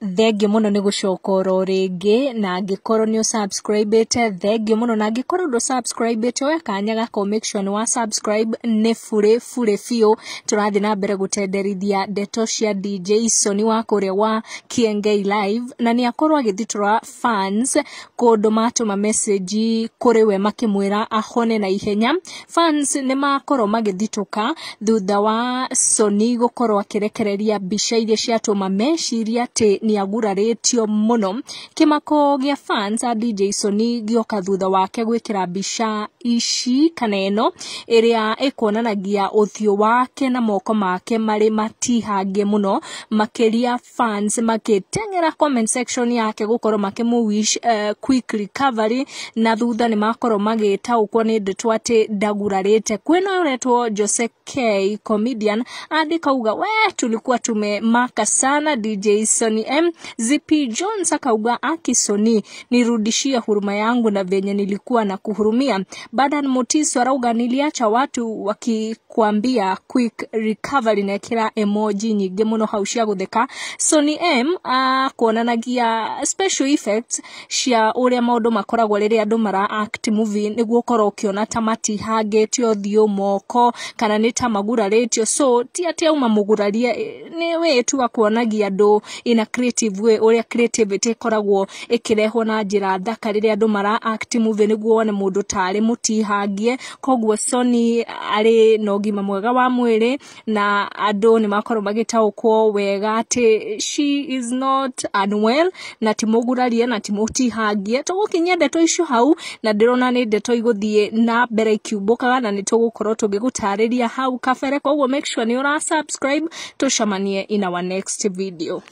Thengiũ mũno nĩ gũcoka oro rĩngĩ, na angĩkorwo nĩ ũsubscribĩte thengiũ mũno, na angĩkorwo ndũ subscribĩte oya kanya gaka make sure nĩ wa subscribe. Nĩ bũrĩ bũrĩ biũ tũrathiĩ na mbere gũtenderithia ndeto cia DJ Soni wa kũrĩa wa Kiengei Live, na nĩ akorwo agĩthitũra fans kũndũ matũma message kũrĩ we makĩmwĩra ahone na ihenya. Fans nĩ makorwo magĩthitũka thutha wa Soni gũkorwo akĩrekereria mbica iria ciatũma meciria atĩ nĩ agurarĩtio mũno. Kĩmako gĩa fans a DJ Soni gĩoka thutha wake gwĩkĩra mbica ici kana ĩno ĩrĩa ĩkuonanagia ũthiũ wake na moko make marĩ matihangie mũno makĩria. Fans makĩteng'era comment section yake gũkorwo makĩmũ wish quick recovery, na thutha nĩ makorwo magĩtaũkwo nĩ ndeto atĩ ndagurarĩte. Kwĩna ũretwo Jose K comedian andĩka uga, "We, tulikuwa tumemaka sana DJ Soni M." ZP Jones akauga, "Aki Soni, nirudishie huruma yangu na venye nilikuwa na kuhurumia." Badan Mutiso arauga, "Niliacha watu wakikwambia quick recovery," na ekĩra emoji nyingĩ mũno hau cia gũtheka. Soni M kuonanagia special effects cia ũrĩa maũndũ makoragwo rĩrĩa andũ mara act movie, nĩguo ũkorwo ũkĩona ta matihangĩtio ũthiũ, moko, kana nĩ ta magurarĩtio. So ti atĩ auma mũgurarie, nĩ wĩ tu akuonagia andũ in a creative way ũrĩa creativity ĩkoragwo ĩkĩrehwo na njĩra thaka rĩrĩa andũ mara act movie, nĩguo wone mũndũ tarĩ mũtihangie. Koguo Soni arĩ na ũgima mwega wa mwĩrĩ, na andũ nĩ makorwo magĩtaũkwo wega atĩ she is not unwell, na ti mũgurarie na ti mũtihangie. Tũgũkinyia ndeto icio hau, na ndĩrona nĩ ndeto igũthiĩ na mbere ikiumbũkaga, na nĩ tũgũkorwo tũgĩgũtarĩria hau kabere. Koguo make sure nĩ ũra subscribe, tũcemanie in our next video.